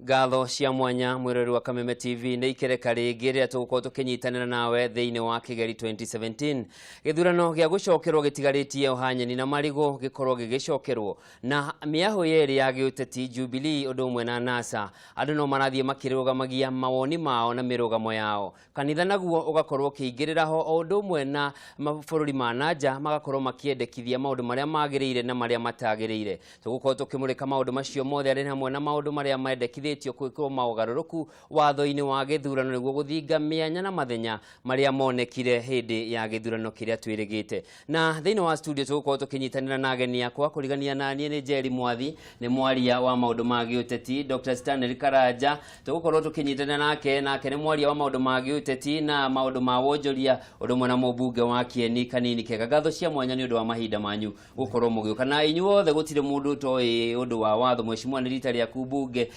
Ngatho cia mwanya mwĩroreri wa Kameme TV nĩ ikereka rĩngĩ rĩrĩa tũgũkorwo tũkĩnyitanĩra nawe thĩinĩ wa Kĩgeri 2017. Gĩthurano gĩa gũcokerwo gĩtigarĩtie o hanyeni na marigũ gĩkorwo gĩgĩcokerwo na mĩahũ yerĩ ya gĩũteti Jubilee ũndũ ũmwe na NASA. Andũ no marathiĩ makĩrũgamagia mawoni mao na mĩrũgamo yao. Kanitha naguo ũgakorwo ũkĩingĩrĩra ho o ũndũ ũmwe na mabũrũri ma na nja magakorwo makĩendekithia maũndũ marĩa magĩrĩire na marĩa matagĩrĩire. Tũgũkorwo tũkĩmũrĩka maũndũ macio mothe arĩ hamwe na maũndũ marĩa mendekithĩtio gwĩkwo maũgarũrũku watho-inĩ wa gĩthurano nĩguo gũthinga mĩanya na mathenya marĩa monekire hĩndĩ ya gĩthurano kĩrĩa twĩrĩgĩte. Na thĩinĩ wa studio tũgũkorwo tũkĩnyitanĩra na ageni akwa kũrigania na niĩ nĩ Njeri Mwathi, nĩ mwaria wa maũndũ ma gĩũteti, Dr. Stanley Karanja tũgũkorwo tũkĩnyitanĩra nake, nake nĩ mwaria wa maũndũ ma gĩũteti na maũndũ ma wonjoria, ũndũ ũmwe na mũmbunge wa Kĩeni Kanini Kega. Ngatho cia mwanya nĩ ũndũ wa mahinda manyu gũkorwo mũgĩũka na inyuothe gũtirĩ mũndũ ũtoĩ ũndũ wa watho. Mheshimiwa, nĩ rita rĩaku mbunge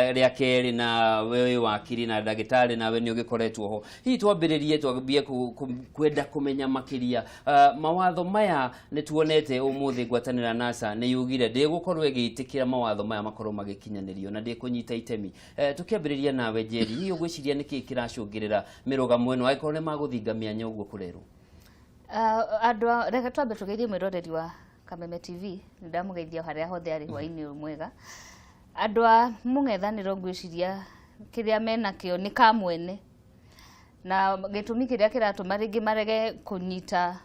rĩa kerĩ, na we wĩ wakiri na ndagĩtarĩ, nawe nĩ ũgĩkoretwo ho. Hihi twambĩrĩrie twambie kwenda kũmenya makĩria mawatho maya. Nĩ tuonete ũmũthĩ ngwatanĩro ya NASA nĩ yugire ndĩgũkorwo ĩgĩtĩkĩra mawatho maya makorwo magĩkinyanĩrio na ndĩkũnyita itemi. Tũkĩambĩrĩria nawe Njeri, hihi ũgwĩciria nĩkĩ kĩracũngĩrĩra mĩrũgamo ĩno angĩkorwo nĩ magũthinga mĩanya ũguo kũrerwo? Andũ reke twambe tũgeithie mwĩroreri wa Kameme TV. Nĩ ndamũgeithia harĩa hothe arĩ, hwainĩ ũyũ mwega. Andũ a mũng'ethanĩro, ngwĩciria kĩrĩa menakĩo nĩ kamwene, na gĩtũmi kĩrĩa kĩratũma rĩngĩ marege kũnyita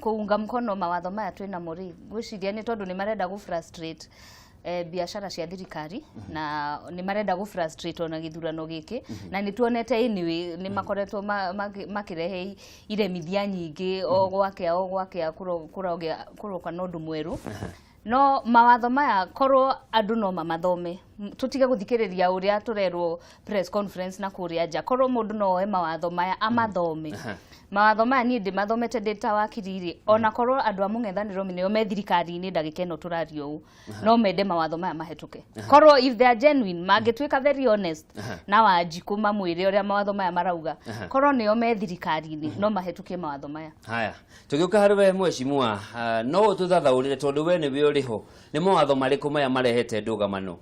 kũunga mkono mawatho maya twĩnamo rĩ, ngwĩciria nĩ tondũ nĩ marenda gũ frustrate biacara cia thirikari, na nĩ marenda gũ frustrate ona gĩthurano gĩkĩ. Na nĩ tuonete anyway nĩ makoretwo makĩrehe iremithia nyingĩ o gwakĩa o gwakĩa, kũroka na ũndũ mwerũ. No mawatho maya, korwo andũ no mamathome, tũtige gũthikĩrĩria ũrĩa tũrerwo press conference na kũrĩa nja, korwo mũndũ no oe mawatho maya amathome. Mawatho maya niĩ ndĩmathomete ndĩ ta wakiri rĩ, ona korwo andũ a mũng'ethanĩro nĩo me thirikari-inĩ ndagĩka ĩno tũraria ũũ, no mende mawatho maya mahĩtũke, korwo if they are genuine, mangĩtuĩka very honest na Wanjikũ mamwĩre ũrĩa mawatho maya marauga, korwo nĩo me thirikari-inĩ no mahĩtũkie mawatho maya. Haya, tũgĩũka harĩ we mheshimiwa, no ũtũthathaũrĩre tondũ we nĩwe ũrĩ ho, nĩ mawatho marĩkũ maya marehete ndũgamano?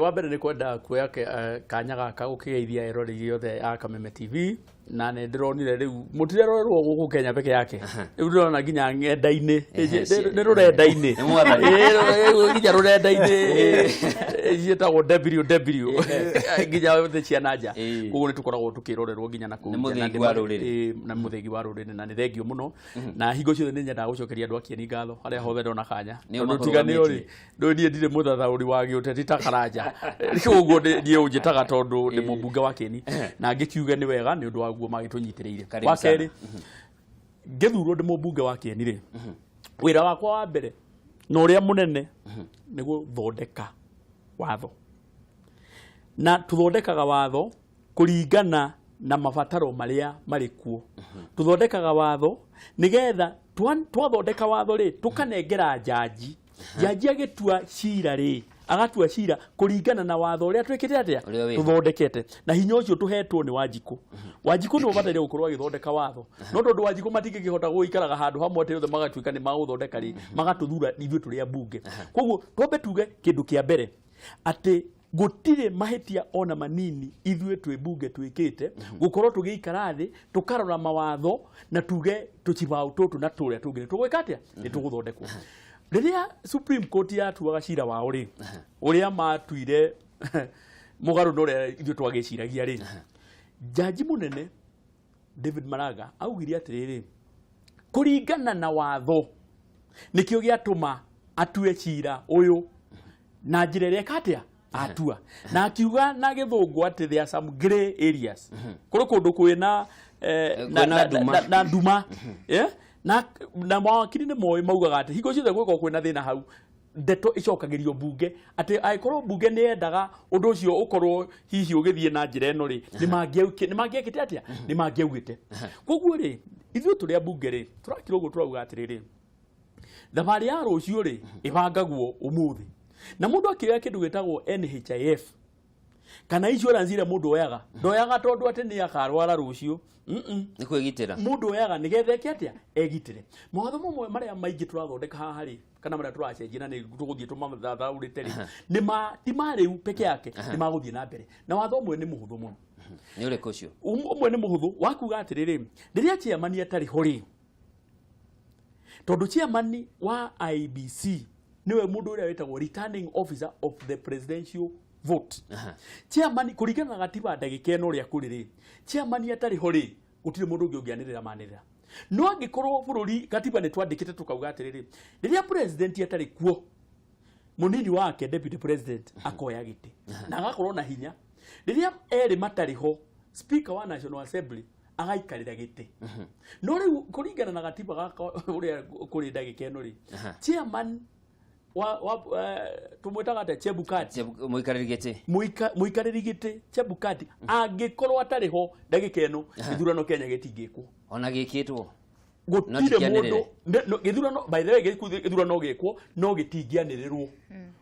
Wa mbere nĩ kwenda kuoya kanya gaka gũkĩgeithia eroreri othe a Kameme TV, na nĩ ndĩronire rĩu mũtirerorerwo gũkũ Kenya peke yake, rĩu ndĩrona nginya ng'enda-inĩ. Nĩ rũrenda-inĩ. Nĩ mwathani. Rĩu nginya rũrenda-inĩ ciĩtagwo ww nginya thĩ cia na nja. Koguo nĩ tũkoragwo tũkĩrorerwo nginya na kũu Nĩ nja, na mũthingi wa rũrĩrĩ. Na mũthingi wa rũrĩrĩ, na nĩ thengio mũno, na hingo ciothe nĩ nyendaga gũcokeria andũ a Kĩeni ngatho harĩa hothe ndona kanya. Nĩo Tondũ tiga nĩo rĩ, makũrũgamĩtie. Ndũĩ niĩ ndirĩ mũthathaũri wa gĩũteti ta Karanja, koguo niĩ ũnjĩtaga tondũ ndĩ mũmbunge wa Kĩeni, na ngĩkiuge nĩ wega nĩ ũndũ wa guo magĩtũnyitĩrĩire. Karibu Wa sana. kerĩ, ngĩthurwo ndĩ mũmbunge wa Kĩeni rĩ, wĩra wakwa wa mbere na ũrĩa mũnene nĩ gũthondeka watho, na tũthondekaga watho kũringana na mabataro marĩa marĩ kuo. Tũthondekaga watho nĩgetha twathondeka watho rĩ, tũkanengera njanji. Njanji agĩtua cira rĩ, agatua cira kũringana na watho ũrĩa twĩkĩte atĩa? Ũrĩa wĩho. Tũthondekete. Na hinya ũcio tũhetwo nĩ Wanjikũ. Wanjikũ nĩ ũbataire gũkorwo agĩthondeka watho, no tondũ Wanjikũ matingĩkĩhota gũikaraga handũ hamwe atĩ othe magatuĩka nĩ magũthondeka rĩ, magatũthura ithuĩ tũrĩ ambunge. Koguo twambe tuge kĩndũ kĩa mbere atĩ gũtirĩ mahĩtia ona manini ithuĩ twĩ mbunge twĩkĩte gũkorwo tũgĩikara thĩ tũkarora mawatho na tuge tũcibaũ tũtũ na tũrĩa tũngĩ nĩ tũgwĩka atĩa, nĩ tũgũthondekwo. Rĩrĩa Supreme Court yatuaga cira wao rĩ, ũrĩa matuire mũgarũ na ũrĩa ithuĩ twagĩciragia rĩ, jaji mũnene David Maraga augire atĩrĩrĩ, kũringana na watho nĩkĩo gĩatũma atue cira ũyũ na njĩra ĩrĩa ĩka atĩa atua, na akiuga na gĩthũngũ atĩ there are some grey areas, kũrĩ kũndũ kwĩna Kwĩna nduma. Na nduma. Eh? Na mawakiri nĩ moĩ, maugaga atĩ hingo ciothe gwĩkorwo kwĩna thĩna hau, ndeto icokagĩrio mbunge, atĩ angĩkorwo mbunge nĩ yendaga ũndũ ũcio ũkorwo hihi ũgĩthiĩ na njĩra ĩno rĩ, nĩ mangĩekĩte atĩa, nĩ mangĩaugĩte. Koguo rĩ, ithuĩ tũrĩ ambunge rĩ, tũrakira ũguo, tũrauga atĩrĩrĩ, thabarĩ ya rũciũ rĩ, ĩbangagwo ũmũthĩ. Na mũndũ akĩoya kĩndũ gĩtagwo NHIF. Kana insurance ĩrĩa mũndũ oyaga, ndoyaga tondũ atĩ nĩ akarwara rũciũ. Nĩ kwĩgitĩra. Mũndũ oyaga nĩgetha eke atĩa? Egitĩre. Mawatho mamwe marĩa maingĩ tũrathondeka haha rĩ, kana marĩa tũracenjia na nĩ tũgũthiĩ tũmathathaũrĩte rĩ, nĩ ma ti ma rĩu peke yake, nĩ magũthiĩ na mbere. Na watho ũmwe nĩ mũhũthũ mũno. Nĩ ũrĩkũ ũcio? Ũmwe nĩ mũhũthũ wa kuga atĩrĩrĩ, rĩrĩa chairman atarĩ ho rĩ, tondũ chairman wa IEBC nĩwe mũndũ ũrĩa wĩtagwo returning officer of the presidential vote. Chairman, kũringana na gatiba ndagĩka ĩno ũrĩa kũrĩ rĩ, chairman atarĩ ho rĩ, gũtirĩ mũndũ ũngĩ ũngĩanĩrĩra manĩrĩra. No angĩkorwo bũrũri gatiba nĩ twandĩkĩte tũkauga atĩrĩrĩ, rĩrĩa president atarĩ kuo, mũnini wake deputy president akoya gĩtĩ na agakorwo na hinya. Rĩrĩa erĩ matarĩ ho, speaker wa National Assembly agaikarĩra gĩtĩ. No rĩu kũringana na gatiba gaka ũrĩa kũrĩ ndagĩka ĩno rĩ, chairman wa tũmwĩtaga atĩa, Chebukati? Mũikarĩri gĩtĩ. Mũikarĩri gĩtĩ Chebukati angĩkorwo atarĩ ho ndagĩka ĩno, gĩthurano Kenya gĩtingĩkwo. Ona gĩkĩtwo Gũtirĩ tikĩanĩrĩre. mũndũ gĩthurano, by the way, gĩthurano gĩkwo no gĩtingĩanĩrĩrwo.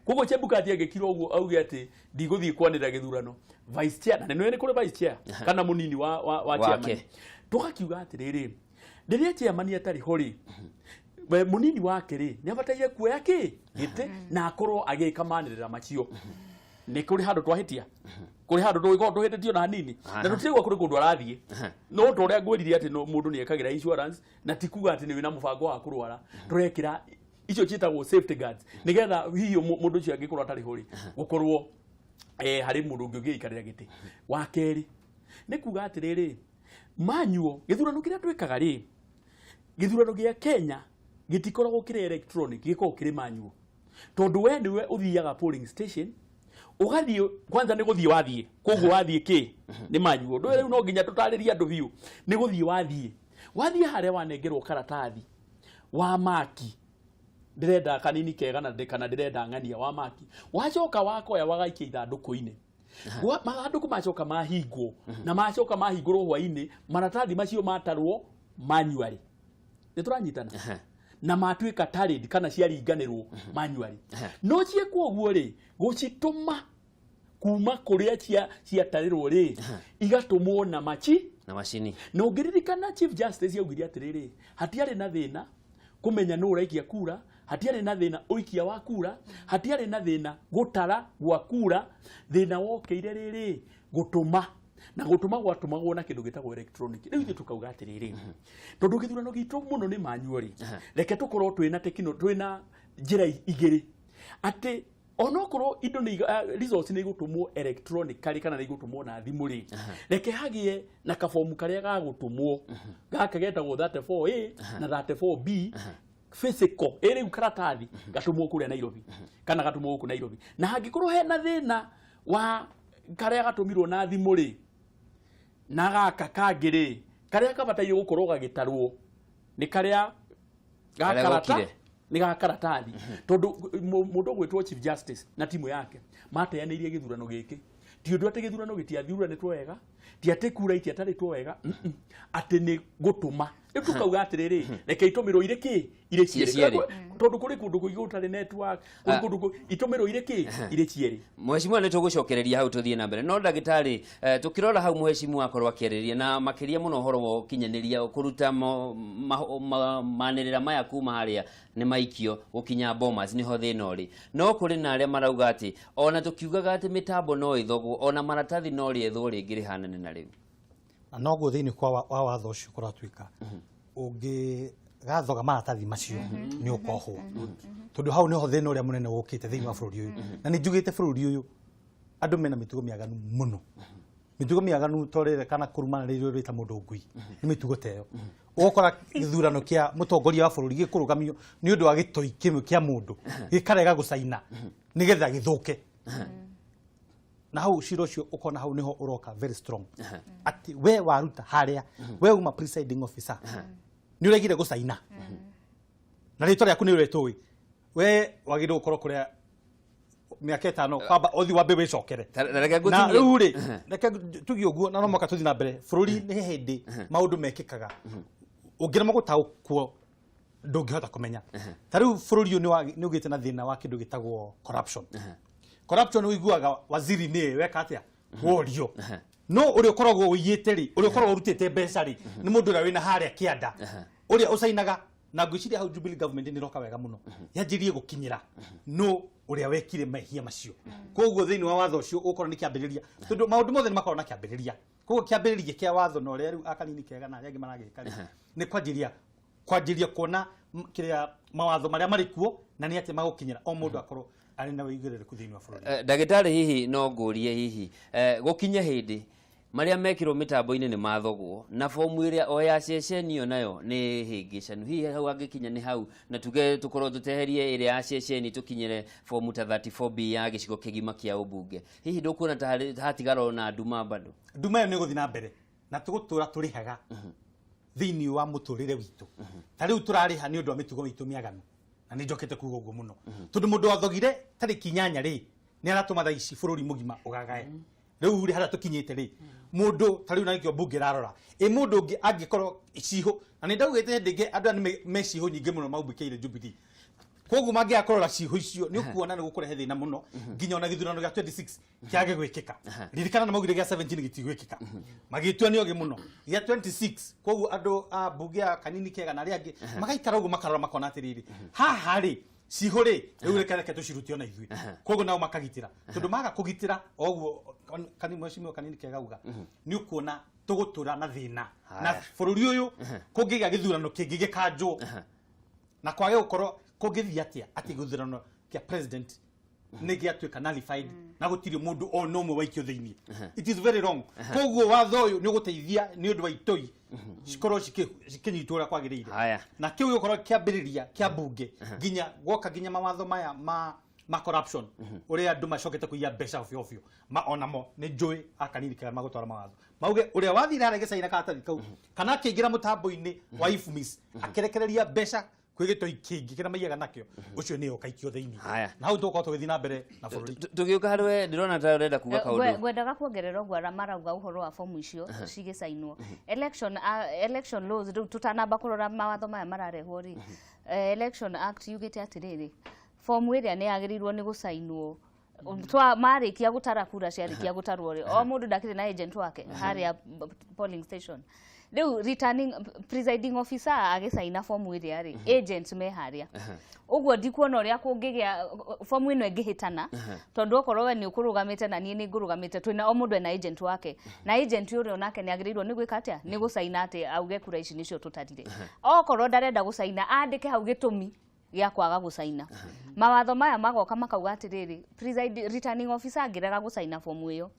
Koguo Chebukati angĩkira ũguo auge atĩ ndigũthiĩ kwanĩrĩra gĩthurano, vice chair, na nĩ kũrĩ vice chair kana mũnini wa Wake. chairman, tũgakiuga atĩrĩrĩ, rĩrĩa chairman atarĩ ho rĩ, we mũnini wake rĩ nĩ abataire kuoya kĩ gĩtĩ na akorwo agĩka manĩrĩra macio. Nĩ kũrĩ handũ twahĩtia, kũrĩ handũ tũgĩkorwo tũhĩtĩtio na hanini na tũtirĩgua kũrĩ kũndũ arathiĩ. No ta ũrĩa ngwĩrire atĩ no mũndũ nĩ ekagĩra insurance, na ti kuga atĩ nĩ wĩna mũbango wa kũrwara, tũrekĩra icio ciĩtagwo safety guards nĩgetha hihi mũndũ ũcio angĩkorwo atarĩ ho rĩ, gũkorwo harĩ mũndũ ũngĩ ũngĩikarĩra gĩtĩ. Wa kerĩ nĩ kuga atĩrĩrĩ, manyuo gĩthurano kĩrĩa twĩkaga rĩ, gĩthurano gĩa Kenya gĩtikoragwo kĩrĩ electronic, gĩkoragwo kĩrĩ manual, tondũ we nĩwe ũthiaga polling station, ũgathiĩ kwanza nĩ gũthiĩ wathiĩ, koguo wathiĩ kĩ nĩ manual. Ũndũ ũyũ rĩu no nginya tũtarĩrie andũ biũ. Nĩ gũthiĩ wathiĩ harĩa wanengerwo karatathi wa maki, ndĩrenda kanini kega na kana ndĩrenda ng'ania wa maki, wacoka wakoya wagaikia ithandũkũ-inĩ. Mathandũkũ macoka mahingwo na macoka mahingũrwo hwainĩ, maratathi macio matarwo manually. Nĩ tũranyitana? Na matuĩka tallied kana ciaringanĩrwo manually. No ciĩkwo ũguo rĩ, gũcitũma kuma kũrĩa ciatarĩrwo rĩ, igatũmwo na machi na macini. Na ũngĩririkana Chief Justice augire atĩrĩrĩ, hatiarĩ na thĩna kũmenya nũ ũraikia kura, hatiarĩ na thĩna ũikia wa kura, hatiarĩ na thĩna gũtara gwa kura, thĩna wokĩire rĩrĩ gũtũma, na gũtũma gwatũmagwo na kĩndũ gĩtagwo electronic. Rĩu ithuĩ tũkauga atĩrĩrĩ, tondũ gĩthurano gitũ mũno nĩ manual rĩ, reke tũkorwo twĩna tekino, twĩna njĩra igĩrĩ, atĩ onokorwo indo nĩ results nĩ igũtũmwo electronically kana nĩ igũtũmwo na thimũ rĩ, reke hagĩe na kabomu karĩa gagũtũmwo gaka getagwo 34A na 34B physical, ĩ rĩu karatathi gatũmwo kũrĩa Nairobi kana gatũmwo gũkũ Nairobi. Na hangĩkorwo hena thĩna wa karĩa gatũmirwo na thimũ rĩ na gaka kangĩ rĩ, karĩa kabataire gũkorwo gagĩtarwo nĩ karĩa ga Karĩa gokire. Nĩ ga karatathi, tondũ mũndũ ũgwĩtwo Chief Justice na timu yake mateanĩirie gĩthurano gĩkĩ. Ti ũndũ atĩ gĩthurano gĩtiathuranĩtwo wega, ti atĩ kura itiatarĩtwo wega, atĩ nĩ gũtũma. Rĩu tũkauga atĩrĩrĩ, reke itũmĩrwo irĩ kĩ, irĩ cierĩ. Cierĩ. Tondũ kũrĩ kũndũ kũingĩ gũtarĩ network, kũrĩ kũndũ itũmĩrwo irĩ kĩ, irĩ cierĩ. Mheshimiwa, nĩ tũgũcokereria hau tũthiĩ na mbere, no ndagĩtarĩ, tũkĩrora hau mheshimiwa akorwo akĩarĩria na makĩria mũno ũhoro wa ũkinyanĩria kũruta manĩrĩra maya kuma harĩa nĩ maikio gũkinya Bomas nĩho thĩna ũrĩ. No kũrĩ na arĩa marauga atĩ ona tũkiugaga atĩ mĩtambo no ĩthogwo, ona maratathi no rĩethwo rĩngĩ rĩhanane na rĩu. Na noguo thĩinĩ kwa wa watho ũcio kũratuĩka ũngĩgathoga maratathi macio nĩ ũkohwo, tondũ hau nĩho thĩna ũrĩa mũnene wũkĩte thĩinĩ wa bũrũri ũyũ. Na nĩ njugĩte bũrũri ũyũ andũ mena mĩtugo mĩaganu mũno, mĩtugo mĩaganu torĩre kana kũrumana rĩrĩa ũrĩta mũndũ ngui, nĩ mĩtugo ta ĩyo. Ũgakora gĩthurano kĩa mũtongoria wa bũrũri gĩkũrũgamio nĩ ũndũ wa gĩtoi kĩmwe kĩa mũndũ gĩkarega gũcaina nĩgetha gĩthũke, na hau cira ũcio ũkona hau nĩho ũroka very strong, atĩ we waruta harĩa we uma presiding officer nĩ ũregire gũcaina na rĩtwa rĩaku nĩ ũretũĩ, we wagĩrĩirwo gũkorwo kũrĩa mĩaka 5 kwamba ũthi wambe wĩcokere. Ta reke Na ngũtinie. Rĩu rĩ, reke tuge ũguo na no mũhaka tũthiĩ na mbere. Bũrũri nĩ hĩndĩ maũndũ mekĩkaga ũngĩremwo gũtaũkwo ndũngĩhota kũmenya. Ta rĩu bũrũri ũyũ nĩ ũgĩte na thĩna wa kĩndũ gĩtagwo corruption. Corruption ũiguaga waziri nĩ weka atĩa. Worio no ũrĩa ũkoragwo ũiyĩte rĩ, ũrĩa ũkoragwo ũrutĩte mbeca rĩ, nĩ mũndũ ũrĩa wĩna harĩa kĩanda, ũrĩa ũcainaga. Na ngwĩciria hau Jubilee government nĩ ĩroka wega mũno, yanjĩrie gũkinyĩra no ũrĩa wekire mehia macio. Koguo thĩinĩ wa watho ũcio ũkorwo nĩ kĩambĩrĩria, tondũ maũndũ mothe nĩ makoragwo na kĩambĩrĩria. Koguo kĩambĩrĩria kĩa watho na ũrĩa rĩu akanini kega na arĩa angĩ maragĩka rĩ, nĩ kwanjĩria kuona kĩrĩa mawatho marĩa marĩ kuo na nĩ atĩ magũkinyĩra o mũndũ akorwo arĩ na ũigĩrĩrĩku thĩinĩ wa bũrũri. Ndagĩtarĩ, hihi no ngũrie, hihi gũkinye hĩndĩ marĩa mekĩrwo mĩtambo-inĩ nĩ mathogwo na fomu ĩrĩa o ya ceceni ĩyo nayo nĩ hĩngĩcanu, hihi hau angĩkinya nĩ hau na tuge tũkorwo tũteherie ĩrĩa ya ceceni, tũkinyĩre fomu ta 34B ya gĩcigo kĩgima kĩa ũmbunge, hihi ndũkuona ta hatigara ona nduma bado? Nduma ĩyo nĩ ĩgũthiĩ na mbere na tũgũtũra tũrĩhaga thĩinĩ wa mũtũrĩre witũ. Ta rĩu tũrarĩha nĩ ũndũ wa mĩtugo itũ mĩaganu, na nĩ njokete kuga ũguo mũno, tondũ mũndũ wathogire tarĩki 8 rĩ, nĩ aratũma thaa ici bũrũri mũgima ũgagae. Rĩu rĩ, harĩa tũkinyĩte rĩ, mũndũ ta rĩu, na nĩkĩo mbunge ĩrarora ĩ mũndũ ũngĩ angĩkorwo cihũ, na nĩ ndaugĩte hĩndĩ ĩngĩ andũ aya nĩ me cihũ nyingĩ mũno maumbĩkĩire Jubilee. Koguo mangĩaga kũrora cihũ icio, nĩ ũkuona nĩ gũkũrehe thĩna mũno nginya ona gĩthurano gĩa 26 kĩage gwĩkĩka. Ririkana nĩ maugire gĩa 17 gĩtigwĩkĩka, magĩtua nĩ ogĩ mũno gĩa 26. Koguo andũ a mbunge ya kanini kega na arĩa angĩ magaikara ũguo, makarora, makona atĩrĩrĩ, haha rĩ, cihũ rĩ, rĩu reke tũcirute ona ithuĩ. Koguo nao makagitĩra, tondũ maga kũgitĩra oguo mheshimiwa kanini kega uga, nĩ ũkuona tũgũtũra na thĩna na bũrũri ũyũ kũngĩgĩa gĩthurano kĩngĩ gĩkanjwo na kwage gũkorwo kũngĩthiĩ atĩa atĩ gĩthurano kĩa president nĩ gĩatuĩka nullified na gũtirĩ mũndũ o na ũmwe waikio thĩinĩ? It is very wrong. Koguo watho ũyũ nĩ ũgũteithia nĩ ũndũ wa itoi cikorwo cikĩnyitwo ũrĩa kwagĩrĩire. Na kĩu gĩgũkorwo kĩambĩrĩria kĩa mbunge nginya gwoka nginya mawatho maya ma corruption, ũrĩa andũ macokete kũiya mbeca obio obio, ma onamo nĩ njũĩ akanini kega magũtwara mawatho mauge ũrĩa wathire harĩa gĩcaina karatathi kau kana akĩingĩra mũtambo-inĩ wa IFMIS akĩrekereria mbeca kwĩ gĩtoi kĩngĩ kĩrĩa maiyaga nakĩo, ũcio nĩwe ũkaikio thĩinĩ. Na hau tũgũkorwo tũgĩthiĩ na mbere na bũrũri. Tũgĩũka harĩ we, ndĩrona ta ũrenda kuga kaũndũ. Ngwendaga kuongerera ũguo arĩa marauga ũhoro wa fomu icio cigĩcainwo. Election laws, rĩu tũtanamba kũrora mawatho maya mararehwo rĩ, Election Act yugĩte atĩrĩrĩ, fomu ĩrĩa nĩ yagĩrĩirwo nĩ gũcainwo twa marĩkia gũtara kura, ciarĩkia gũtarwo rĩ, o mũndũ ndakĩrĩ na agent wake harĩa polling station. Rĩu returning presiding officer agĩcaina fomu ĩrĩa rĩ, agents me harĩa ũguo, ndikuona ũrĩa kũngĩgĩa fomu ĩno ĩngĩhĩtana, tondũ okorwo we nĩ ũkũrũgamĩte na niĩ nĩ ngũrũgamĩte, twĩna o mũndũ ena agent wake, na agent ũrĩa onake nĩ agĩrĩirwo nĩ gwĩka atĩa? Nĩ gũcaina atĩ auge kura ici nĩcio tũtarire. Okorwo ndarenda gũcaina, andĩke hau gĩtũmi gĩa kwaga gũcaina. Mawatho maya magoka makauga atĩrĩrĩ, returning officer angĩrega gũcaina fomu ĩyo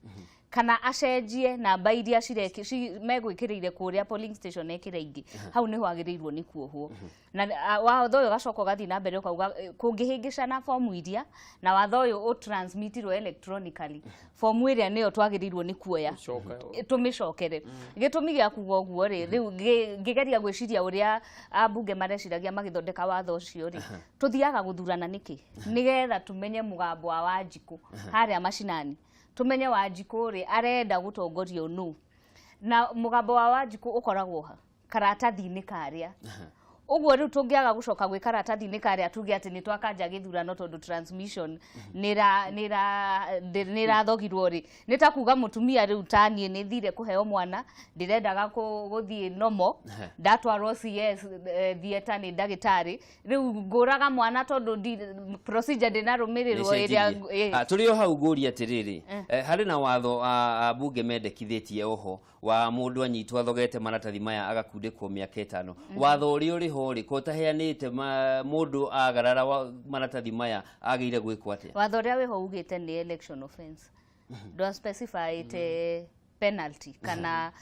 kana acenjie namba iria megwĩkĩrĩire kũrĩa polling station ekĩre ingĩ, hau nĩho agĩrĩirwo nĩ kuohwo. Na watho ũyũ ũgacoka ũgathiĩ na mbere ũkauga kũngĩhĩngĩcana fomu iria na watho ũyũ ũtransmitirwo electronically, fomu ĩrĩa nĩyo twagĩrĩirwo nĩ kuoya Coka. tũmĩcokere. Gĩtũmi gĩa kuga ũguo rĩ, rĩu ngĩgeria gwĩciria ũrĩa ambunge mareciragia magĩthondeka watho ũcio rĩ, tũthiaga gũthurana nĩkĩ? Nĩgetha tũmenye mũgambo wa Wanjikũ harĩa macinani, tũmenye Wanjikũ rĩ, arenda gũtongorio nũ, na mũgambo wa Wanjikũ ũkoragwo ha karatathi-inĩ karĩa. Ũguo rĩu tũngĩaga gũcoka gwĩ karatathi-inĩ karĩa, tuge atĩ nĩ twakanja gĩthurano tondũ transmission nĩ ĩrathogirwo rĩ, nĩ ta kuga mũtumia rĩu ta niĩ nĩ thire kũheo mwana, ndĩrendaga gũthiĩ nomo, ndatwarwo CS theatre nĩ ndagĩtarĩ, rĩu ngũraga mwana tondũ procedure ndĩnarũmĩrĩrwo ĩrĩa. Nĩcenjirie. Tũrĩ o hau, ngũria atĩrĩrĩ, harĩ na watho ambunge mendekithĩtie oho wa mũndũ anyitwo athogete maratathi maya agakundĩkwo mĩaka 5. Watho ũrĩa ũrĩ ho rĩ, ko ũtaheanĩte mũndũ agarara maratathi maya agĩire gwĩkwo atĩa? Watho ũrĩa wĩho ugĩte nĩ election offense, ndwa specifyĩte penalty kana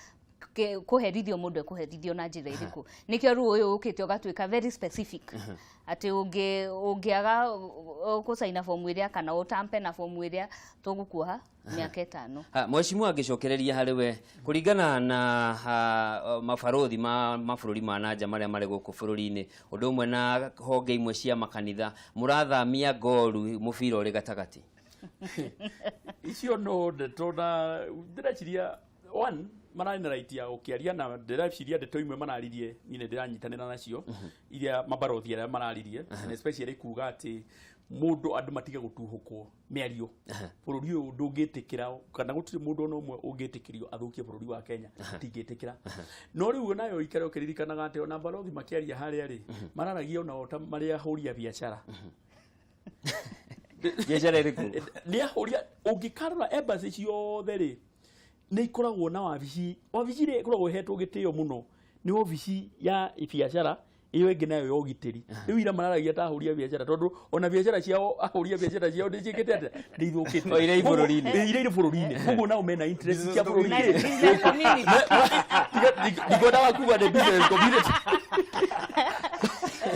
kũherithio mũndũ ekũherithio na njĩra ĩrĩkũ. Nĩkĩo rĩu ũyũ ũkĩte ũgatuĩka very specific atĩ ũngĩaga gũcaina fomu ĩrĩa kana ũtampe na fomu ĩrĩa, tũgũkuoha mĩaka 5. Mheshimiwa, angĩcokereria harĩ we, kũringana na mabarothi ma mabũrũri ma nanja marĩa marĩ gũkũ bũrũri-inĩ, ũndũ ũmwe na honge imwe cia makanitha, mũrathamia ngoru mũbira ũrĩ gatagatĩ? Icio no ndeto na ndĩreciria one Mararĩ na right ya gũkĩaria, na ndĩreciria ndeto imwe mararirie niĩ nĩ ndĩranyitanĩra nacio, iria mabarothi arĩa mararirie, and especially kuga atĩ mũndũ, andũ matige gũtuhũkwo mĩario. Bũrũri ũyũ ndũngĩtĩkĩra, kana gũtirĩ mũndũ ona ũmwe ũngĩtĩkĩrio athũkie bũrũri wa Kenya, tingĩtĩkĩra. No rĩu nayo ikare ũkĩririkanaga atĩ ona barothi makĩaria harĩa rĩ, mararagia onao ta marĩ ahũri a biacara. Biacara ĩrĩkũ? Nĩ ahũri. Ũngĩkarora embassy ciothe rĩ, nĩ ikoragwo na wabici. Wabici ĩrĩa ĩkoragwo ĩhetwo gĩtĩo mũno nĩ wabici ya biacara, ĩyo ĩngĩ nayo ya ũgitĩri. Rĩu ira mararagia ta ahũri a biacara, tondũ ona biacara ciao, ahũri a biacara ciao nĩ ciĩkĩte atĩa? Nĩ ithũkĩte. O iria i bũrũri-inĩ. Ĩ, iria irĩ bũrũri-inĩ. Koguo nao mena interest Business cia bũrũri. Na business community. Ndikwendaga kuga nĩ business community.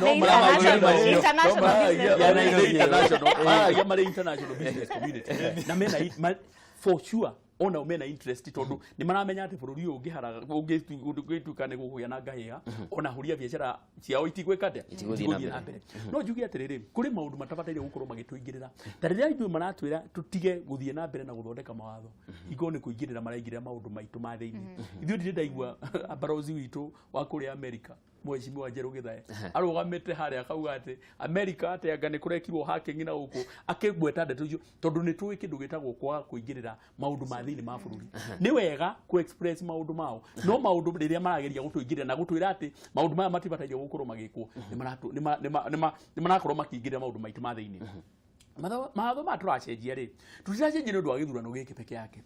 Nĩ international, international business Ya Nairobi. International, maragia marĩ international business community, na mena for sure ona mena interest, tondũ nĩ maramenya atĩ bũrũri ũyũ ũngĩharaga, ũngĩtuĩka nĩ gũkũgĩa na ngahĩha, ona ahũri a biacara ciao itigwĩka atĩa? Itigũthiĩ na na mbere. No njuge atĩrĩrĩ, kũrĩ maũndũ matabataire gũkorwo magĩtũingĩrĩra, ta rĩrĩa ithuĩ maratwĩra tũtige gũthiĩ na mbere na gũthondeka mawatho, hingo nĩ kũingĩrĩra maraingĩrĩra maũndũ maitũ ma thĩinĩ. Ithuĩ ndirĩ ndaigua barozi witũ wa kũrĩa America, Mheshimiwa Njerũ Gĩthae, arũgamĩte harĩa akauga atĩ America atĩ anga nĩ kũrekirwo hacking na gũkũ, akĩgweta ndeto icio, tondũ nĩ tũĩ kĩndũ gĩtagwo kwaga kũingĩrĩra maũndũ ma thĩinĩ ma bũrũri. Nĩ wega ku express maũndũ mao, no maũndũ rĩrĩa marageria gũtũingĩrĩra na gũtwĩra atĩ maũndũ maya matibataire gũkorwo magĩkwo, nĩ marakorwo makĩingĩrĩra maũndũ maitũ ma thĩinĩ. Mawatho maya tũracenjia rĩ, tũtiracenjia nĩ ũndũ wa gĩthurano gĩkĩ peke yake.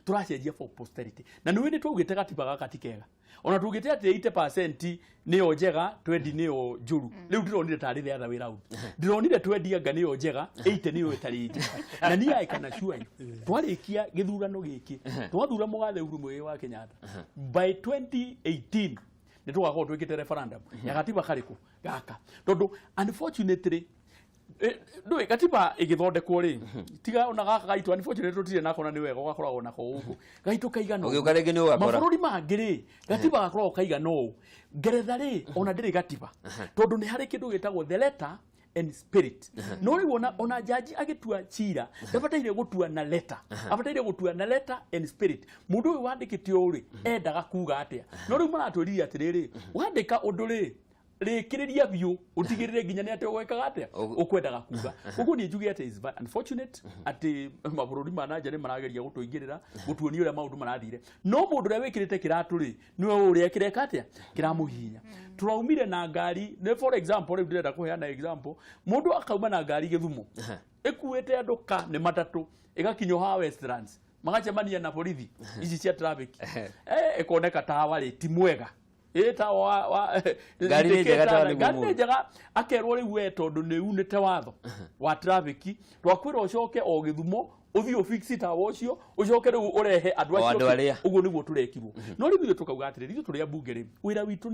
Tũracenjia for posterity, na nĩ nĩ twaugĩte gatiba gaka ti kega, ona tugĩte atĩ 80% nĩyo njega, 20 nĩyo njũru. Rĩu ndĩronire tarĩ the other way round. Ndĩronire 20 anga nĩyo njega, 80 nĩyo ĩtarĩ njega. Na niĩ I can assure you, twarĩkia gĩthurano gĩkĩ, twathura mũgathe Uhuru Muigai wa Kenyatta, by 2018 nĩ tũgakorwo twĩkĩte referendum ya gatiba karĩkũ gaka, tondũ unfortunately, ndũĩ gatiba ĩgĩthondekwo rĩ, tiga ona gaka gaitũ, unfortunately tũtirĩ nako, na nĩ wega ũgakoragwo nako gũkũ gaitũ kaigana ũguo. Ũgĩũka rĩngĩ nĩ ũgakora. Mabũrũri mangĩ rĩ, gatiba gakoragwo kaigana ũũ. Ngeretha rĩ, ona ndĩrĩ gatiba, tondũ nĩ harĩ kĩndũ gĩtagwo the letter and spirit. No rĩu ona jaji agĩtua cira ndabataire gũtua na letter, abataire gũtua na letter and spirit. Mũndũ ũyũ wandĩkĩte ũũ rĩ, endaga kuga atĩa? No rĩu maratwĩrire atĩrĩrĩ, wandĩka ũndũ rĩ, rĩkĩrĩria biũ, ũtigĩrĩre nginya nĩ atĩ ũgwĩkaga atĩa, ũkwendaga kuga. Koguo niĩ njuge atĩ is unfortunate atĩ mabũrũri ma nanja nĩ marageria gũtũingĩrĩra, gũtuonia ũrĩa maũndũ marathire, no mũndũ ũrĩa wĩkĩrĩte kĩratũ rĩ, nĩwe ũrĩa kĩreka atĩa, kĩramũhihinya. Tũraumire na ngari, nĩ for example, rĩu ndĩrenda kũheana example, mũndũ akauma na ngari Gĩthumo ĩkuĩte andũ ka nĩ matatũ, ĩgakinywo haha Westlands, magacemania na borithi ici cia traffic, ĩkoneka tawa rĩ ti mwega, ĩ tawa wa Ngari nĩ njega, tawa nĩguo ngari nĩ mũũru. njega. Akerwo rĩu we tondũ nĩ unĩte watho wa traffic, twakwĩra ũcoke o Gĩthumo, ũthiĩ ũfix tawa ũcio, ũcoke rĩu ũrehe andũ O acio. andũ arĩa. Ũguo nĩguo tũrekirwo. No rĩu ithuĩ tũkauga atĩrĩrĩ, ithuĩ tũrĩ ambunge rĩ, wĩra witũ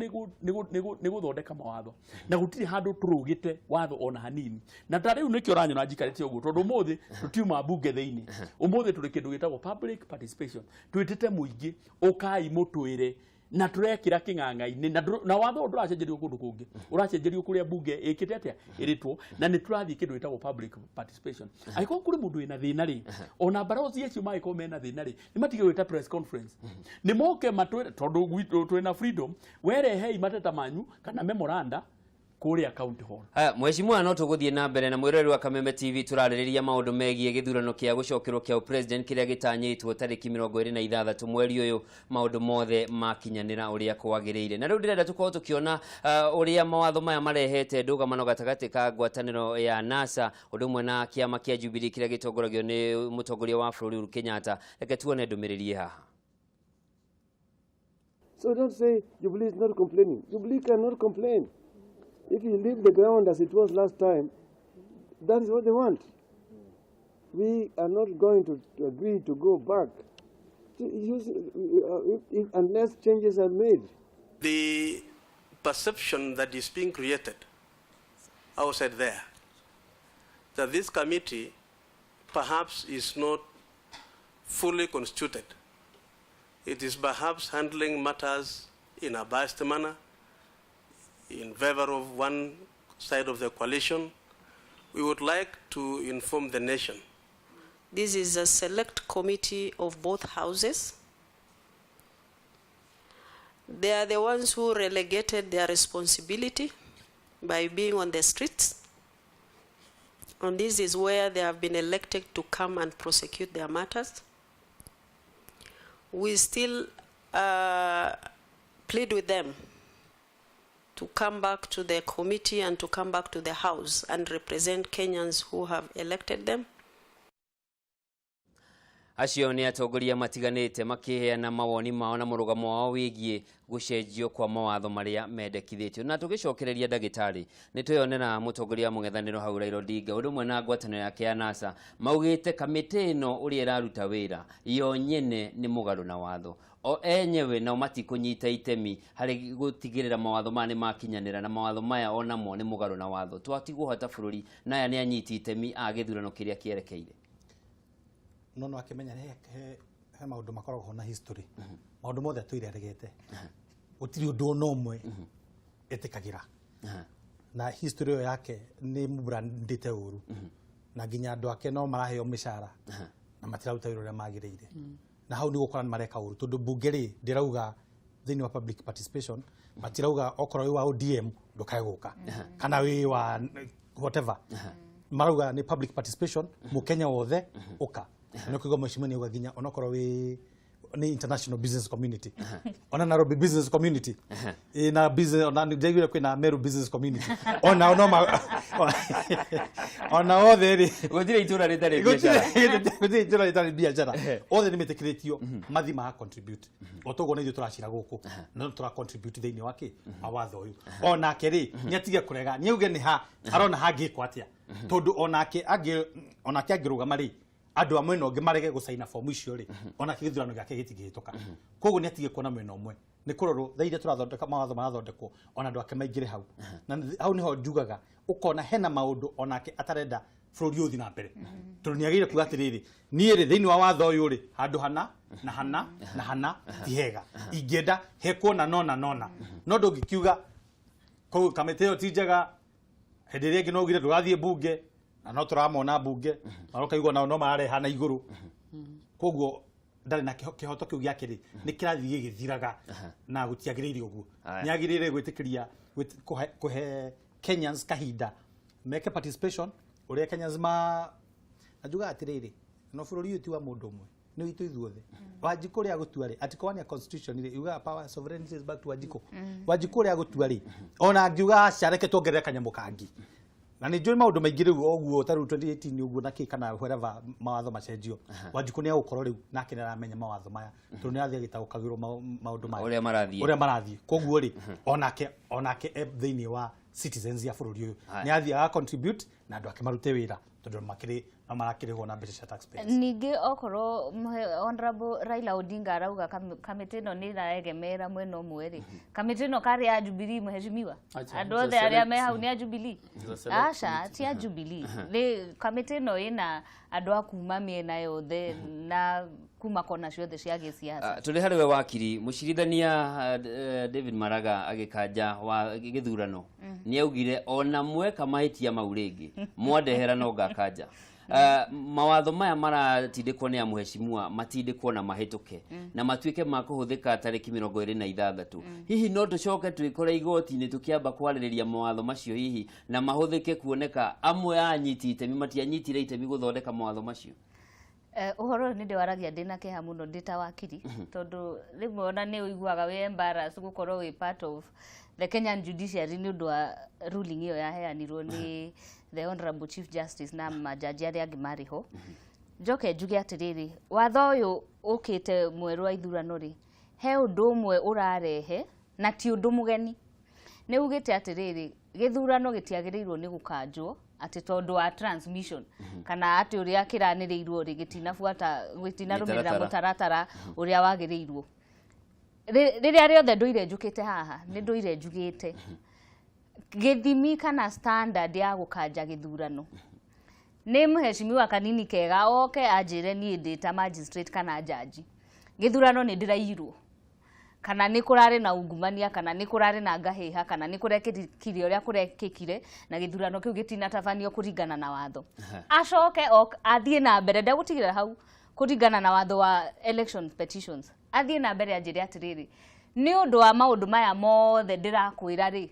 nĩ gũthondeka mawatho, na gũtirĩ handũ tũrũgĩte watho ona hanini. Na ta rĩu nĩkĩo ũranyona njikarĩte ũguo, tondũ ũmũthĩ tũtiuma mbunge thĩinĩ. Ũmũthĩ tũrĩ kĩndũ gĩtagwo public participation, twĩtĩte mũingĩ, ũkai mũtwĩre, na tũrekĩra kĩng'ang'a-inĩ na watho ũyũ ndũracenjerio kũndũ kũngĩ, ũracenjerio kũrĩa mbunge ĩkĩte atĩa, ĩrĩtwo, na nĩ tũrathiĩ kĩndũ gĩtagwo public participation. Angĩkorwo kũrĩ mũndũ wĩna thĩna rĩ, ona barozi acio mangĩkorwo mena thĩna rĩ, nĩ matige gwĩta press conference, nĩ moke matwĩre, tondũ gwitũ twĩna freedom. Werehei mateta manyu kana memoranda kũrĩa county hall. Haya, mheshimiwa, no tũgũthiĩ na mbere na mwĩroreri wa Kameme TV, tũrarĩrĩria maũndũ megiĩ gĩthurano kĩa gũcokerwo kĩa president kĩrĩa gĩtanyĩtwo tarĩki 26 mweri ũyũ, maũndũ mothe makinyanĩra ũrĩa kwagĩrĩire. Na rĩu ndĩrenda tũkorwo tũkĩona ũrĩa mawatho maya marehete ndũgamano gatagatĩ ka ngwatanĩro ya NASA ũndũ ũmwe na kĩama kĩa Jubilee kĩrĩa gĩtongoragio nĩ mũtongoria wa bũrũri Uhuru Kenyatta. Reke tuone ndũmĩrĩri ĩ haha. So don't say Jubilee is not complaining. Jubilee cannot complain. If you leave the ground as it was last time, that is what they want. We are not going to agree to go back to use, if, unless changes are made. The perception that is being created outside there that this committee perhaps is not fully constituted. It is perhaps handling matters in a biased manner, in favor of one side of the coalition. We would like to inform the nation This is a select committee of both houses. They are the ones who relegated their responsibility by being on the streets. And this is where they have been elected to come and prosecute their matters. We still plead with them to come back to the committee and to come back to the House and represent Kenyans who have elected them. Acio nĩ atongoria matiganĩte makĩheana mawoni mao na mũrũgamo wao wĩgiĩ gũcenjio kwa mawatho marĩa mendekithĩtio. Na tũgĩcokereria ndagĩtarĩ, nĩ tweyonera mũtongoria wa mũng'ethanĩro hau Raila Odinga ũndũ ũmwe na ngwatanĩro yake ya NASA maugĩte kamĩtĩ ĩno ũrĩa ĩraruta wĩra yo nyene nĩ mũgarũ na watho o enyewe, nao matikũnyita itemi harĩ gũtigĩrĩra mawatho maya nĩ makinyanĩra, na mawatho maya onamo nĩ mũgarũ na watho. Twatigwo hata bũrũri na aya nĩ anyiti itemi a gĩthurano kĩrĩa kĩerekeire. No akĩmenya he maũndũ makoragwo ho na history. Maũndũ mothe atũire aregete, gũtirĩ ũndũ ona ũmwe ĩtĩkagĩra, na history ĩyo yake nĩ mũbrandĩte ũru, na nginya andũ ake no maraheo mĩcara na matiraruta wĩra ũrĩa magĩrĩire. Na hau nĩ gũkora nĩ mareka ũru, tondũ mbunge rĩ ndĩrauga thĩinĩ wa public participation, matirauga okorwo wĩ wa ODM ndũkae gũka kana wĩ wa whatever. Marauga nĩ public participation, mũkenya wothe ũka. Na nĩ kũigua mheshimiwa nĩ auga nginya onokorwo wĩ nĩ international business community, ona Nairobi business community na business, ona nĩ kwĩna Meru business community, ona no ma ona othe rĩ. Gũtirĩ itũra rĩtarĩ biacara. Gũtirĩ itũra rĩtarĩ biacara. Othe nĩ metĩkĩrĩtio mathi ma contribute o toguo na ithuĩ tũracira gũkũ no tũra contribute thĩinĩ wa kĩ wa watho ũyũ. Onake rĩ, nĩ atige kũrega, nĩ auge nĩ ha arona hangĩkwo atĩa, tondũ onake angĩrũgama rĩ, andũ a mwena ũngĩ marege gũcaina fomu icio rĩ, onake gĩthurano gĩake gĩtingĩhĩtũka. Koguo nĩ atige kuona mwena ũmwe nĩ kũrorwo thaa iria tũrathondeka mawatho marathondekwo, ona andũ ake maingĩre hau. Na hau nĩho njugaga ũkona hena maũndũ onake atarenda bũrũri ũyũ ũthiĩ na mbere, tondũ nĩ agĩrĩire kuga atĩrĩrĩ, niĩ rĩ, thĩinĩ wa watho ũyũ rĩ, handũ hana na hana na hana ti hega, ingĩenda hekwo na nona nona. No ndũngĩkiuga koguo kamĩtĩ ĩyo ti njega, hĩndĩ ĩrĩa ĩngĩ no ugire ndũgathiĩ mbunge, na no tũramona mbunge marokaigua nao no marareha na igũrũ. Koguo ndarĩ na kĩhoto kĩu gĩake rĩ, nĩ kĩrathiĩ gĩgĩthiraga na gũtiagĩrĩire ũguo. Nĩ agĩrĩire gwĩtĩkĩria kũhe Kenyans kahinda meke participation ũrĩa Kenyans ma na njugaga atĩrĩrĩ, no bũrũri ũyũ ti wa mũndũ ũmwe, nĩ witũ ithuothe. Wanjikũ ũrĩa agũtua rĩ, article 1 ya constitution rĩ yugaga power sovereignty is back to Wanjikũ. Wanjikũ ũrĩa agũtua rĩ, ona angiuga aca, reke tuongerere kanyamũ kangĩ, na nĩ njũĩ maũndũ maingĩ rĩu ũguo ta rĩu 2018 ũguo na kĩ kana wherever mawatho macenjio, Wanjikũ nĩ agũkorwo rĩu nake nĩ aramenya mawatho maya, tondũ nĩ arathiĩ agĩtaũkagĩrwo maũndũ maya ũrĩa marathiĩ. Ũrĩa marathiĩ. Koguo rĩ, onake e thĩinĩ wa citizens ya bũrũri ũyũ, nĩ athiĩ aga contribute na andũ ake marute wĩra, tondũ makĩrĩ no marakĩrĩhwo na mbeca cia taxpayers. Ningĩ okorwo Honorable Raila Odinga arauga kamĩtĩ ĩno nĩ ĩraegemera mwena ũmwe rĩ, kamĩtĩ ĩno karĩ ya Jubilee, mheshimiwa? Acha, andũ it's a othe arĩa me hau nĩ a Jubilee? It's a select Aca, ti a Jubilee. Nĩ kamĩtĩ ĩno ĩna andũ a kuma mĩena yothe na kuma kona ciothe cia gĩsiasa. Ah, tũrĩ harĩ we wakiri mũcirithania David Maraga agĩkanja wa gĩthurano nĩ augire ona mweka mahĩtia mau rĩngĩ mwandehera no ngakanja. Mawatho maya maratindĩkwo nĩ amũheshimiwa matindĩkwo na mahĩtũke na matuĩke ma kũhũthĩka tarĩki 26. Hihi no tũcoke twĩkore igoti-inĩ tũkĩamba kwarĩrĩria mawatho macio hihi na mahũthĩke kuoneka amwe a anyiti itemi matianyitire itemi gũthondeka mawatho macio? Ũhoro ũyũ nĩ ndĩwaragia ndĩna kĩeha mũno ndĩ ta wakiri, tondũ rĩmwe ona nĩ ũiguaga wĩ embarrassed gũkorwo wĩ part of the Kenyan judiciary nĩ ũndũ wa ruling ĩyo yaheanirwo nĩ the Honorable Chief Justice na majaji arĩa angĩ marĩ ho. Njoke njuge atĩrĩrĩ, watho ũyũ ũkĩte mwerũ wa ithurano rĩ, he ũndũ ũmwe ũrarehe na ti ũndũ mũgeni. Nĩ ugĩte atĩrĩrĩ, gĩthurano gĩtiagĩrĩirwo nĩ gũkanjwo atĩ tondũ wa transmission kana atĩ ũrĩa kĩranĩrĩirwo rĩ, gĩtinabuata, gĩtinarũmĩrĩra mĩtaratara. Mũtaratara ũrĩa wagĩrĩirwo. Rĩrĩa rĩothe ndũire njũkĩte haha nĩ ndũire njugĩte gĩthimi kana standard ya gũkanja gĩthurano nĩ mheshimiwa Kanini Kega oke anjĩre niĩ ndĩ ta magistrate kana jaji, gĩthurano nĩ ndĩraiyirwo kana nĩ kũrarĩ na ungumania kana nĩ kũrarĩ na ngahĩha kana nĩ kũrekĩkire ũrĩa kũrekĩkire na gĩthurano kĩu gĩtinatabanio kũringana na watho. Acoke athiĩ na mbere, ndegũtigĩra hau, kũringana na watho wa election petitions, athiĩ na mbere anjĩre atĩrĩrĩ, Nĩ ũndũ wa maũndũ maya mothe ndĩrakwĩra rĩ,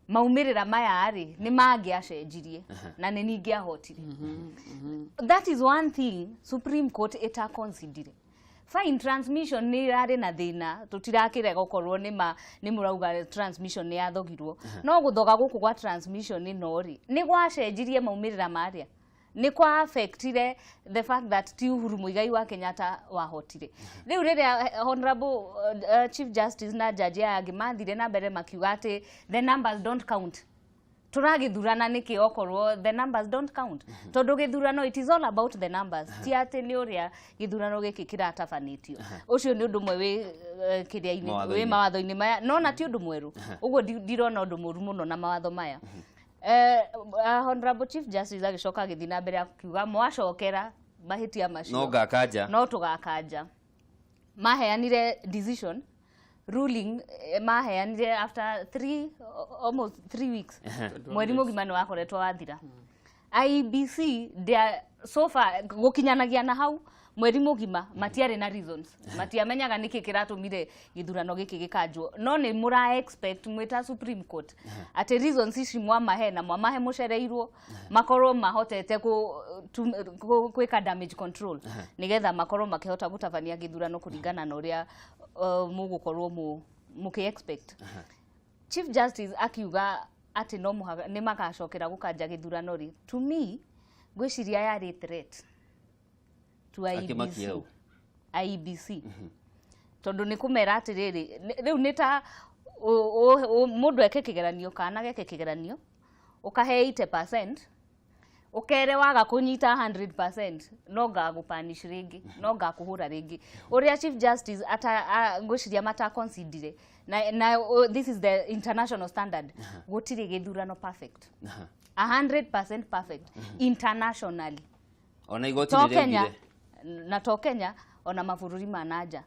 maumĩrĩra maya rĩ nĩ mangĩacenjirie na nĩ ningĩahotire. That is one thing Supreme Court ĩtaconsiderire. Fine, transmission nĩ ĩrarĩ na thĩna, tũtirakĩrega gũkorwo nĩ ma nĩ mũrauga transmission nĩ yathogirwo, no gũthoga gũkũ gwa transmission ĩno rĩ, nĩ gwacenjirie maumĩrĩra marĩa, nĩ kwa affectire the fact that ti Uhuru Muigai wa Kenyatta wahotire. Rĩu rĩrĩa honorable Chief Justice na jaji aya angĩ mathire na mbere makiuga atĩ the numbers don't count, tũragĩthurana nĩkĩ okorwo the numbers don't count? Tondũ gĩthurano, it is all about the numbers, ti atĩ nĩ ũrĩa gĩthurano gĩkĩ kĩratabanĩtio. Ũcio nĩ ũndũ ũmwe wĩ kĩrĩa-inĩ Mawatho-inĩ. Wĩ mawatho-inĩ maya, no na ti ũndũ mwerũ ũguo, ndirona ũndũ mũru mũno na mawatho maya. Honorable Chief Justice agĩcoka agĩthiĩ na mbere akiuga mwacokera mahĩtia macio no ngakanja. No tũgakanja. Maheanire decision ruling, maheanire after almost 3 weeks, mweri mũgima nĩ wakoretwo wathira. IEBC ndĩa so far gũkinyanagia na hau mweri mũgima matiarĩ na reasons, matiamenyaga nĩkĩ kĩratũmire gĩthurano gĩkĩ gĩkanjwo. No nĩ mũra expect mwĩta Supreme Court atĩ reasons ici mwamahe na mwamahe mũcereirwo makorwo mahotete gwĩka damage control nĩgetha makorwo makĩhota gũtabania gĩthurano kũringana na ũrĩa mũgũkorwo mũkĩ expect. Chief Justice akiuga atĩ no mũhaka nĩ magacokera gũkanja gĩthurano rĩ, to me ngwĩciria yarĩ threat to Akĩmakia IEBC. hau. IEBC, tondũ nĩ kũmera atĩrĩrĩ, rĩu nĩ ta mũndũ eke kĩgeranio kana geke kĩgeranio ũkahe 80%, ũkere waga kũnyita 100% no ngagũpanish rĩngĩ, no ngakũhũra rĩngĩ. Ũrĩa Chief Justice ata ngwĩciria mataconsidire na this is the international standard, gũtirĩ gĩthurano perfect, 100% perfect internationally. Ona igoti To nĩ Kenya rĩaugire. Na to Kenya, ona mabũrũri ma nanja.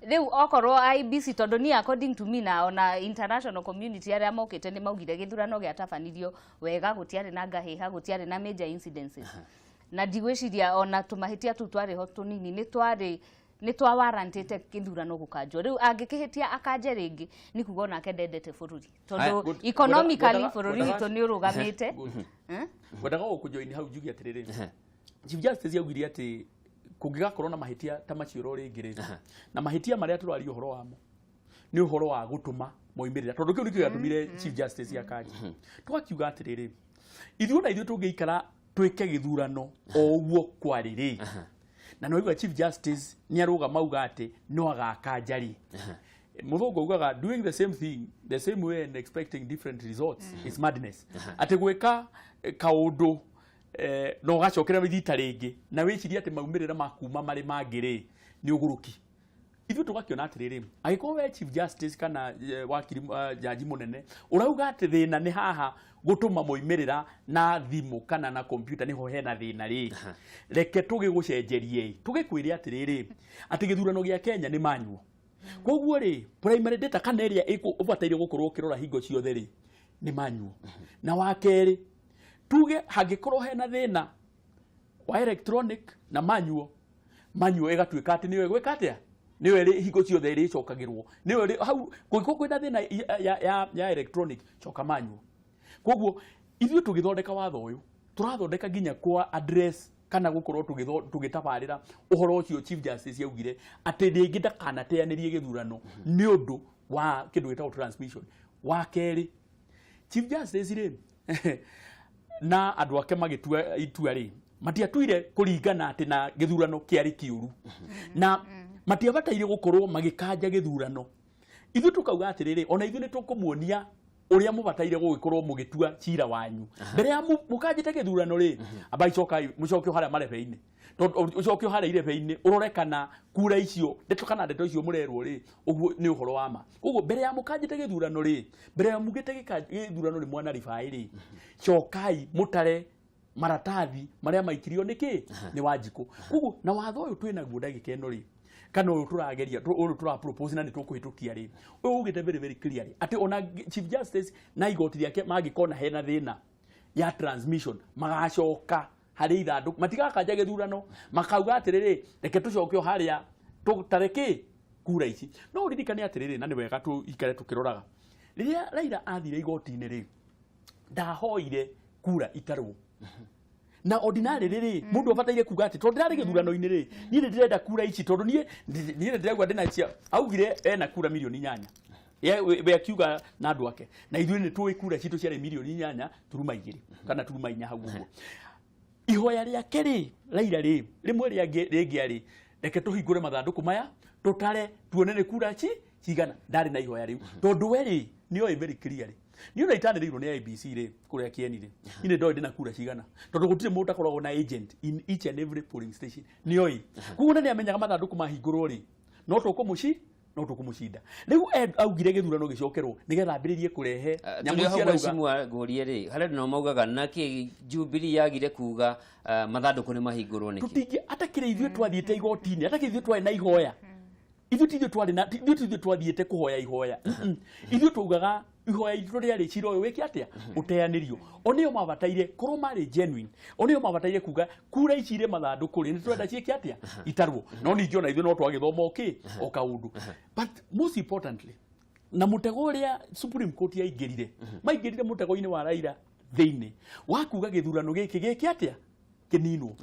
Rĩu okorwo IEBC, tondũ ni according to me na ona international community arĩa mokĩte nĩ maugire gĩthurano gĩatabanirio wega, gũtiarĩ na ngahĩha, gũtiarĩ na major incidences, na ndigwĩciria ona tũmahĩtia tũu twarĩ ho tũnini nĩ twarĩ nĩ twawarantĩte gĩthurano gũkanjwo. Rĩu angĩkĩhĩtia akanje rĩngĩ, nĩ kuga onake ndendete bũrũri, Aya, tondũ good. economically bũrũri Ngwendaga- witũ nĩ ũrũgamĩte. Good. Eh? Ngwendaga gũkũjoini hau njuge atĩrĩrĩ, Chief Justice augire atĩ kũngĩgakorwo na mahĩtia ta macio ro rĩngĩ rĩ, na mahĩtia marĩa tũraria ũhoro wamo nĩ ũhoro wa gũtũma moimĩrĩra, tondũ kĩu nĩkĩo gĩatũmire Chief Justice akanja. Tũgakiuga atĩrĩrĩ, ithuĩ na ithuĩ tũngĩikara twĩke gĩthurano o ũguo kwarĩ rĩ, na nĩ Chief Justice nĩ arũgama auga atĩ no agakanja rĩ, mũthũngũ augaga, "Doing the same thing the same way and expecting different results is madness." Atĩ gwĩka kaũndũ na ũgacokera rita rĩngĩ na wĩcirie atĩ maumĩrĩra makuma marĩ mangĩ rĩ, nĩ ũgũrũki. Ithuĩ tũgakĩona atĩrĩrĩ, angĩkorwo we Chief Justice kana wakiri, jaji mũnene ũrauga atĩ thĩna nĩ haha gũtũma moimĩrĩra na thimũ kana na kompyuta nĩho hena thĩna rĩ, reke tũgĩgũcenjerie, tũgĩkwĩre atĩrĩrĩ, atĩ gĩthurano gĩa Kenya nĩ manual. Koguo rĩ, primary data kana ĩrĩa ũbataire gũkorwo ũkĩrora hingo ciothe rĩ, nĩ manual. Na wa kerĩ, tuge hangĩkorwo hena thĩna wa electronic na manual, manual ĩgatuĩka atĩ nĩyo ĩgwĩka atĩa, nĩyo ĩrĩ hingo ciothe ĩrĩcokagĩrwo, nĩyo ĩrĩ hau. Kũngĩkorwo kwĩna thĩna ya electronic, coka manual. Koguo ithuĩ tũgĩthondeka watho ũyũ, tũrathondeka nginya kwa address kana gũkorwo tũgĩtabarĩra ũhoro ũcio Chief Justice augire atĩ rĩngĩ ndakanateanĩrie gĩthurano nĩ ũndũ wa kĩndũ gĩtagwo transmission. Wa kerĩ, Chief Justice rĩ na andũ ake magĩtua itua rĩ, matiatuire kũringana atĩ na gĩthurano kĩarĩ kĩũru na matiabataire gũkorwo magĩkanja gĩthurano. Ithuĩ tũkauga atĩrĩrĩ, ona ithuĩ nĩ tũkũmuonia ũrĩa mũbataire gũgĩkorwo mũgĩtua cira wanyu mbere ya mũkanjĩte gĩthurano rĩ. Ambai cokai mũcoke o harĩa marebe-inĩ, tondũ ũcoke o harĩa irebe-inĩ ũrore kana kura icio ndeto kana ndeto icio mũrerwo rĩ, ũguo nĩ ũhoro wa ma. Koguo mbere ya mũkanjĩte gĩthurano rĩ, mbere ya mugĩte gĩthurano nĩ mwana ribaĩ rĩ, cokai mũtare maratathi marĩa maikirio nĩ kĩ nĩ Wanjikũ. Koguo na watho ũyũ twĩ naguo ndagĩka ĩno rĩ, kana ũyũ tũrageria, ũyũ tũra propose na nĩ tũkũhĩtũkia rĩ, ũyũ ugĩte very very clearly atĩ ona Chief Justice na igoti rĩake mangĩkona hena thĩna ya transmission, magacoka harĩ ithandũkũ, matigakanja gĩthurano, makauga atĩrĩrĩ, reke tũcoke o harĩa tũtare kĩ. Kura ici no ũririkane atĩrĩrĩ, na nĩ wega tũikare tũkĩroraga, rĩrĩa Raila athire igoti-inĩ rĩ, ndahoire kura itarwo na ordinary rĩrĩ mũndũ abataire kuga atĩ tondũ ndĩrarĩ gĩthurano-inĩ rĩ, niĩ nĩ ndĩrenda kura ici tondũ niĩ nĩ ndĩraigua ndĩna cia augire ena kura 8 milioni. We akiuga na andũ ake, na ithuĩ nĩ tũĩ kura citũ ciarĩ 8.2 kana 4.4 hau ũguo. Ihoya rĩake rĩ, Raila rĩ, rĩmwe rĩangĩ rĩngĩarĩ reke tũhingũre mathandũkũ maya tũtare tuone nĩ kura ci cigana. Ndarĩ na ihoya rĩu tondũ we rĩ nĩoĩ very clearly. Niĩ ona itanĩrĩirwo nĩ IEBC rĩ, kũrĩa Kieni rĩ, niĩ nĩ ndoĩ ndĩna kura cigana tondũ gũtirĩ mũndũ ũtakoragwo na agent in each and every polling station, nĩoĩ. Koguo nĩ amenyaga mathandũkũ mahingũrwo rĩ, no tũkũmũcinda. Rĩu augire gĩthurano gĩcokerwo nĩgetha ambĩrĩrie kũrehe nyamũ tũrĩ o hau. ici arauga. Mheshimiwa, ngũrie rĩ, harĩa andũ nao maugaga nake Jubilee yagire kuga mathandũkũ nĩ mahingũrwo nĩkĩ? Tũtingĩ atakĩrĩ ithuĩ twathiĩte igoti-inĩ, atakĩrĩ ithuĩ twarĩ na ihoya, ithuĩ ti ithuĩ twarĩ na ithuĩ ti ithuĩ twathiĩte kũhoya ihoya. Ithuĩ twaugaga ihoya itũ rĩarĩ cira ũyũ wĩke atĩa, ũteanĩrio. O nĩo mabataire korwo marĩ genuine, o nĩo mabataire kuga kura ici irĩ mathandũkũ rĩ, nĩ tũrenda ciĩke atĩa, itarwo. No ningĩ ona ithuĩ no twagĩthoma okĩ o kaũndũ. But most importantly, na mũtego ũrĩa Supreme Court yaingĩrire, maingĩrire mũtego-inĩ wa Raila thĩinĩ wa kuga gĩthurano gĩkĩ gĩke atĩa, kĩninwo.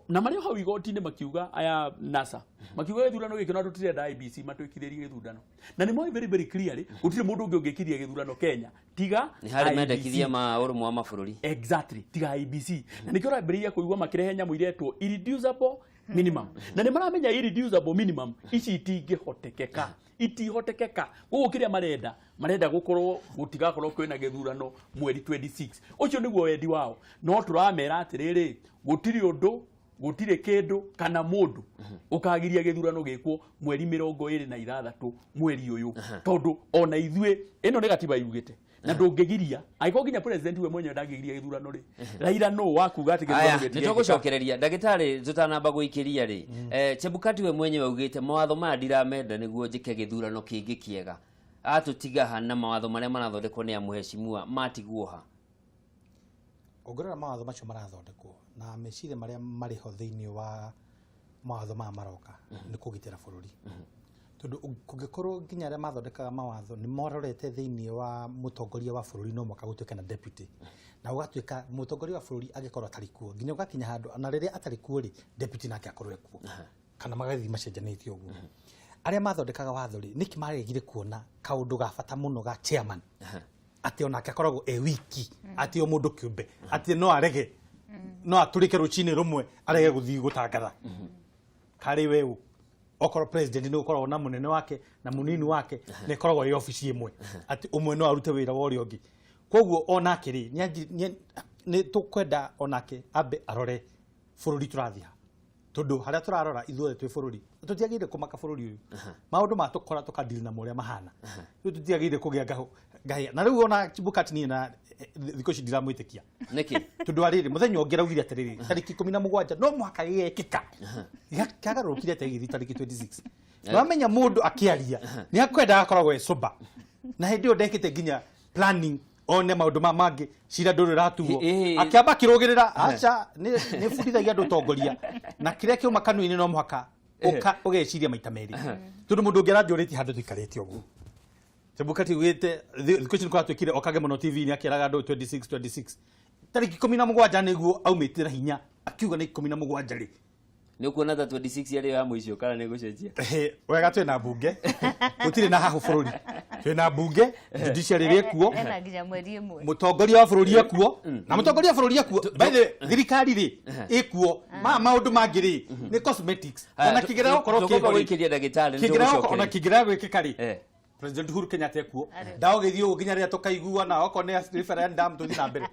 Na marĩ o hau igoti-inĩ makiuga aya NASA makiuga gĩthurano gĩkĩ na tũtirenda IEBC matwĩkithĩrie gĩthurano, na nĩ moĩ very very clearly gũtirĩ mũndũ ũngĩ ũngĩkiria gĩthurano Kenya tiga Nĩ harĩ IEBC. Mendekithia ma ũrũmwe wa mabũrũri. Exactly, tiga IEBC. Na nĩkĩo ũrambĩrĩria kũigua makĩrehe nyamũ iretwo irreducible minimum, na nĩ maramenya irreducible minimum ici itingĩhotekeka, itihotekeka. Koguo kĩrĩa marenda, marenda gũkorwo gũtigakorwo kwĩna gĩthurano mweri 26. Ũcio nĩguo wendi wao. No tũramera atĩrĩrĩ, gũtirĩ ũndũ, gũtirĩ kĩndũ kana mũndũ ũkagiria gĩthurano gĩkwo mweri 26 mweri ũyũ, tondũ ona ithuĩ ĩno nĩ gatiba yugĩte na ndũngĩgiria. Angĩkorwo nginya president we mwenyewe ndangĩgiria gĩthurano rĩ, Raila nũ wa kuga atĩ Aya, gĩthurano nĩ gĩtigekĩka? tũgũcokereria ndagĩtarĩ tũtanamba gũikĩria rĩ, Chebukati we mwenyewe augĩte mawatho maya ndiramenda nĩguo njĩke gĩthurano kĩngĩ kĩega. Atũtiga ha na mawatho marĩa marathondekwo nĩ amũheshimiwa matigwo ha? Ũngĩrora mawatho macio marathondekwo na meciria marĩa marĩ ho thĩinĩ wa mawatho maya maroka nĩ kũgitĩra bũrũri, tondũ kũngĩkorwo nginya arĩa mathondekaga mawatho nĩ marorete thĩinĩ wa mũtongoria wa bũrũri, no mũhaka gũtuĩke na deputy, na gũgatuĩka mũtongoria wa bũrũri angĩkorwo atarĩ kuo nginya ũgakinya handũ, na rĩrĩa atarĩ kuo rĩ, deputy nake akorwo ekuo kana magathiĩ macenjanĩtie ũguo. Arĩa mathondekaga watho rĩ, nĩkĩ maregire kuona kaũndũ ga bata mũno ga chairman, atĩ onake akoragwo e wiki, atĩ o mũndũ kĩũmbe, atĩ no arege, no atũrĩke rũcinĩ rũmwe arege gũthiĩ gũtangatha karĩ we ũ. Okorwo president nĩ gũkoragwo na mũnene wake na mũnini wake, na ĩkoragwo ĩ obici ĩmwe, atĩ ũmwe no arute wĩra wa ũrĩa ũngĩ. Koguo onake rĩ, nĩ tũkwenda onake ambe arore bũrũri tũrathiĩ ha, tondũ harĩa tũrarora ithuothe twĩ bũrũri tũtiagĩrĩire kũmaka bũrũri ũyũ. Maũndũ matũkora tũkadili namo ũrĩa mahana. Rĩu tũtiagĩrĩire kũgĩa ngahĩa. Na rĩu ona Chebukati niĩ na thikũ ici ndiramwĩtĩkia. Nĩkĩ? Tondũ arĩrĩ mũthenya ũngĩ araugire atĩrĩrĩ, tarĩki 17 no mũhaka gĩgekĩka. Kĩagarũrũkire atĩa gĩgĩthiĩ tarĩki 26? Wamenya mũndũ akĩaria nĩ akwenda akoragwo e sober, na hĩndĩ ĩyo ndekĩte nginya planning one maũndũ ma mangĩ cira ndũrĩ ũratuo. Akĩamba akĩrũgĩrĩra aca nĩ bundithagia andũ ũtongoria na kĩrĩa kĩuma kanua-inĩ no mũhaka ũgeciria maita merĩ, tondũ mũndũ ũngĩ aranjũrĩtie handũ tũikarĩte ũguo. Chebukati ugĩte thikũ ici nĩ kũratuĩkire okage mũno TV-inĩ akĩraga andũ 26 26 tarĩki 17 nĩguo aumĩte na hinya akiuga nĩ 17 rĩ. Nĩ ũkuona ta 26 yarĩ ya mũico kana nĩ gũcenjia? Wega twĩna mbunge, gũtirĩ na hahu bũrũri, twĩna mbunge, judiciary ĩrĩ kuo. Ena nginya mweri 1. Mũtongoria wa bũrũri ekuo, na mũtongoria wa bũrũri ekuo. By the way, thirikari rĩ ĩkuo, ma maũndũ mangĩ rĩ nĩ cosmetics. Ona kĩngĩrega gũkorwo tũkũmba kĩho rĩ, gũikĩria ndagĩtarĩ nĩ kĩngĩrega ona tũgũcokereria. Kĩngĩrega gwĩkĩka rĩ, President Uhuru Kenyatta ekuo, ndaũgĩthiĩ ũguo nginya rĩrĩa tũkaiguana, okorwo nĩ referendum tũthiĩ na mbere.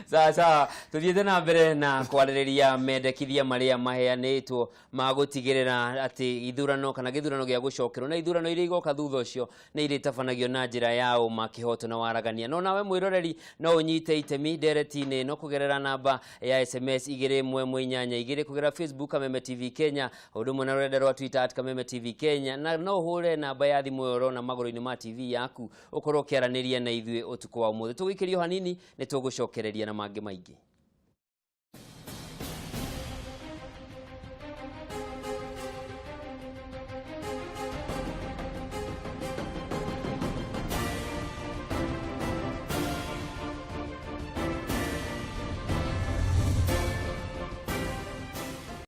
Sawa sawa, tuthiĩte na mbere na kwarĩrĩria mendekithia marĩa maheanĩtwo ma gũtigĩrĩra atĩ ithurano kana gĩthurano gĩa gũcokerwo na ithurano iria igoka thutha ũcio nĩ irĩtabanagio na njĩra ya ũma, kĩhoto na waragania. No nawe mwĩroreri no ũnyite itemi ndereti-inĩ ĩno kũgerera namba ya SMS 21182, kũgerera Facebook Kameme TV Kenya, ũndũ ũmwe na rũrenda rwa Twitter @KamemeTVKenya, na no ũhũre namba ya thimũ ĩyo ũrona magũrũ-inĩ ma TV yaku ũkorwo ũkĩaranĩria na ithuĩ ũtukũ wa ũmũthĩ. Tũgũikĩrio hanini nĩ tũgũcokereria na mangĩ maingĩ.